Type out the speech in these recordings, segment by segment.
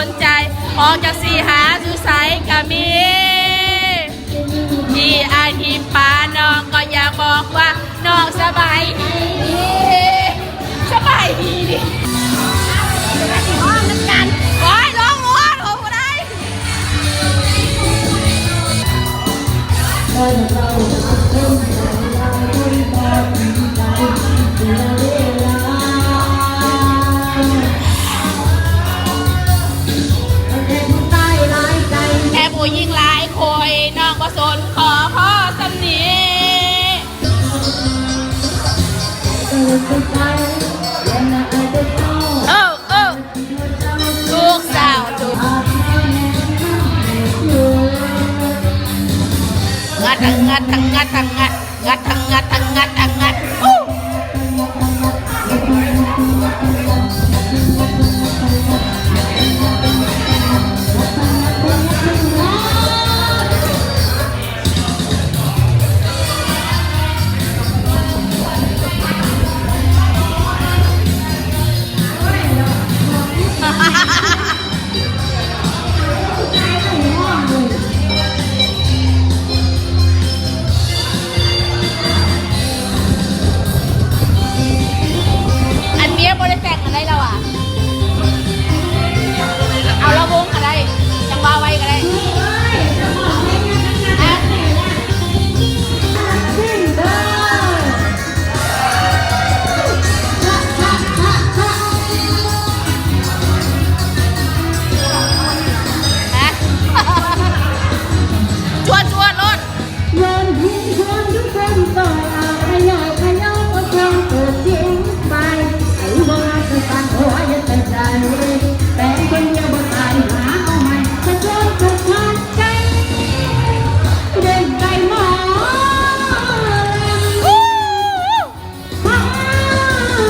ສົນໃຈ ອອກຈາກສີ່ຫາຢູ່ໃສກະມີ ທີ່ອ້າຍຖິ້ມປາ ນ້ອງກໍຢາກບອກວ່າ ນ້ອງສະບາຍດີ ສະບາຍດີດິ ໂອ້ຍ ລອງໂລດ ໂອ້ ບໍ່ໄດ້. ແຄ່ຜູ້ຍິງຫຼາຍຄົຍ ນ້ອງບໍ່ສົນ ຂໍພໍສ່ຳນີ້. ເອີ ເອີ ລູກສາວ ລູກ ງັດ ງັດ ງັດ ງັດ ງັດ ງັດ ງັດ ງັດ ງັດ ງັດ ງັດ ງັດ ອູ້. ອັນເມຍບໍ່ໄດ້ແຕ່ງກັນໄດ້ແລ້ວຫວາ? ເອົາລະວົງກໍໄດ້ ຈັ່ງວ່າໄວ້ກໍໄດ້. ຈວດໆໂລດ.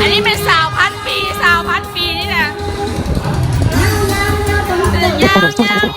ອັນນີ້ແມ່ນສາວພັນປີ ສາວພັນປີນີ້ນະ ຍາວໆໆ.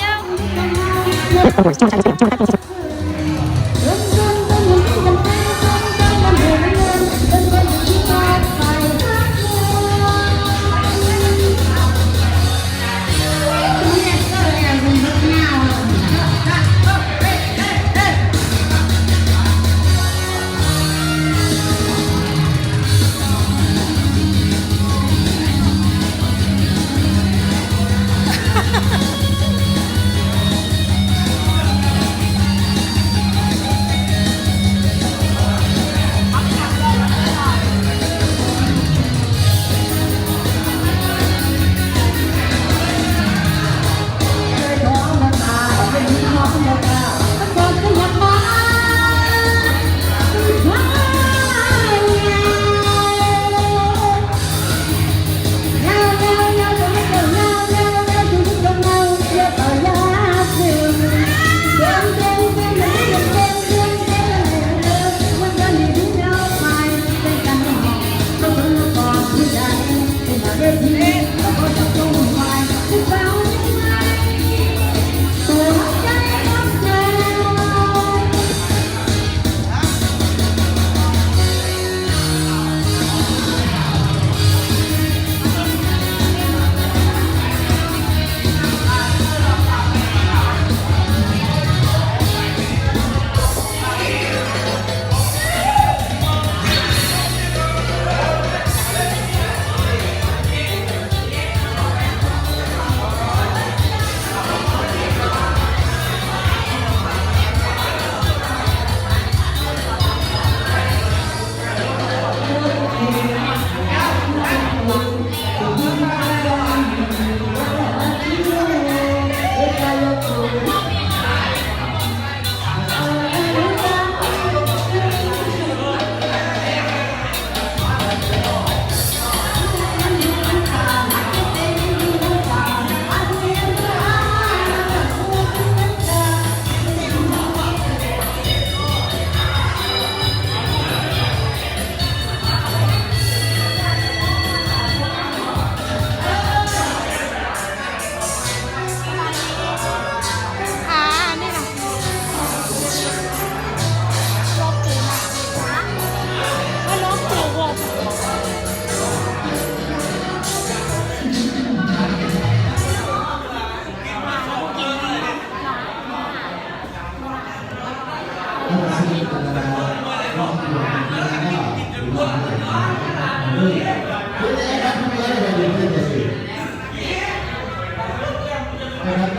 ທ່າ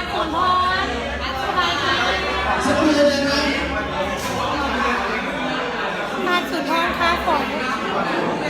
ນສຸນທອນ ສະບາຍດີ ທ່ານສຸນທອນ ຄ້າຂອງ.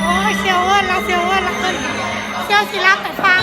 ໂອ້ຍ ສ່ຽວເອີ້ນລະ ສ່ຽວເອີ້ນລະ ເອີ້ນ ສ່ຽວຊິລາບໄປຟັງ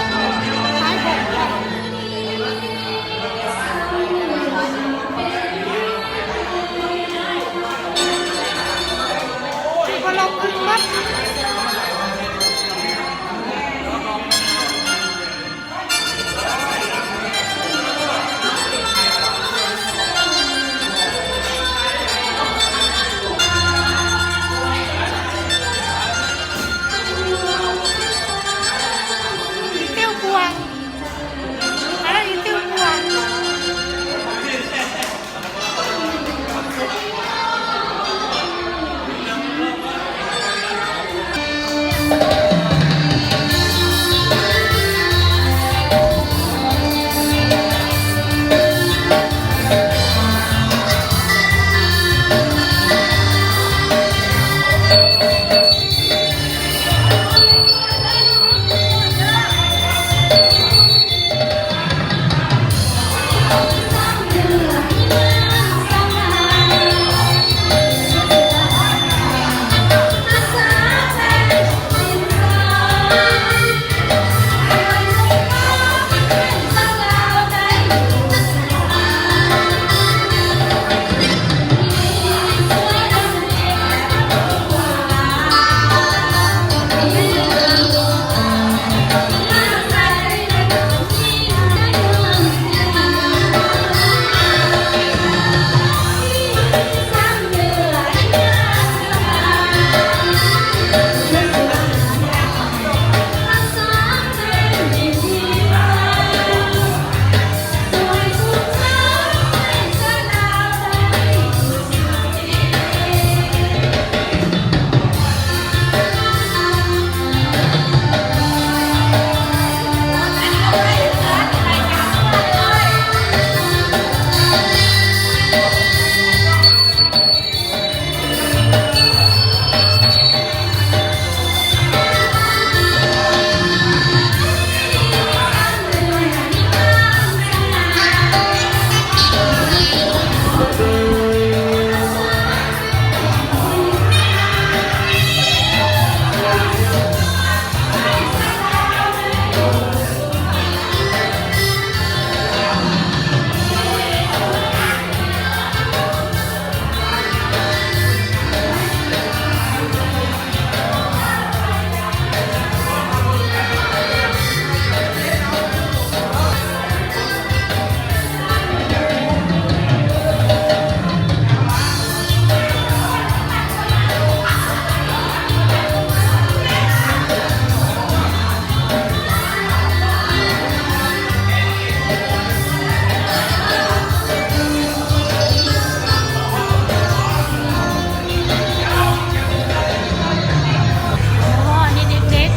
ອໍ ອັນນີ້ເດັກ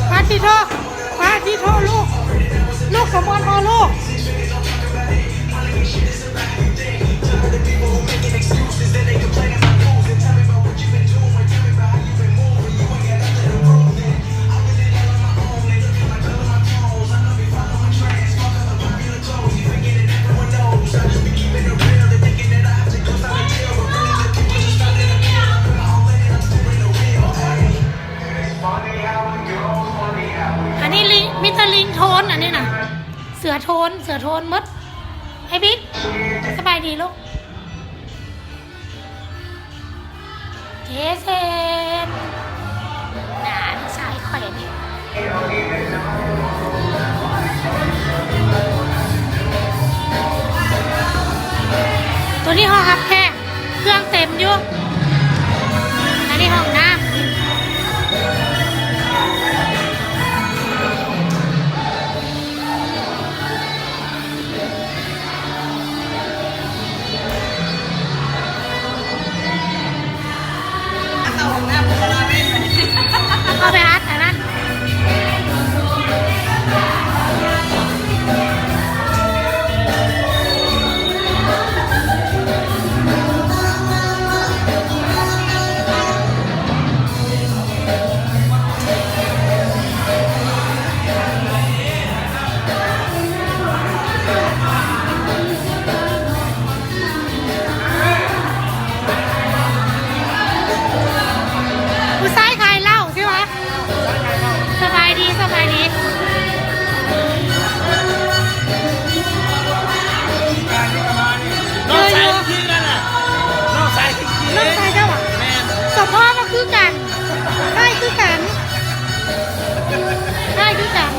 ໆ ປາຕິໂທ ປາຕິໂທ ລູກ ລູກສະໝວນບໍ່ລູກ? Funny how it goes, funny how it ອັນນີ້ລິ ມີແຕ່ລິງໂທນ ອັນນີ້ນະ ເສືອໂທນ ເສືອໂທນໝົດ. ອ້າຍບິກ ສະບາຍດີລູກ. ເຈເຊັນ ໜ້າລູກຊາຍຂ້ອຍນີ້. ນີ້ຫ້ອງຮັບແຂກ ເຄື່ອງເຕັມຢູ່. ອັນນີ້ຫ້ອງນ້ຳ. ເຂົ້າໄປອັດອັນນັ້ນ. ຜູ້ຊາຍຂາຍເຫຼົ້າໃຊ່ຫວະ? ສະບາຍດີ ສະບາຍດີ. ນ້ອງຊາຍຄືກັນນະ ນ້ອງຊາຍຄືກັນ ນ້ອງຊາຍເຈົ້າຫວະ? ແມ່ນ. ສົມພໍ້ມາຄືກັນ ຄ້າຍຄືກັນ ຄ້າຍຄືກັນ.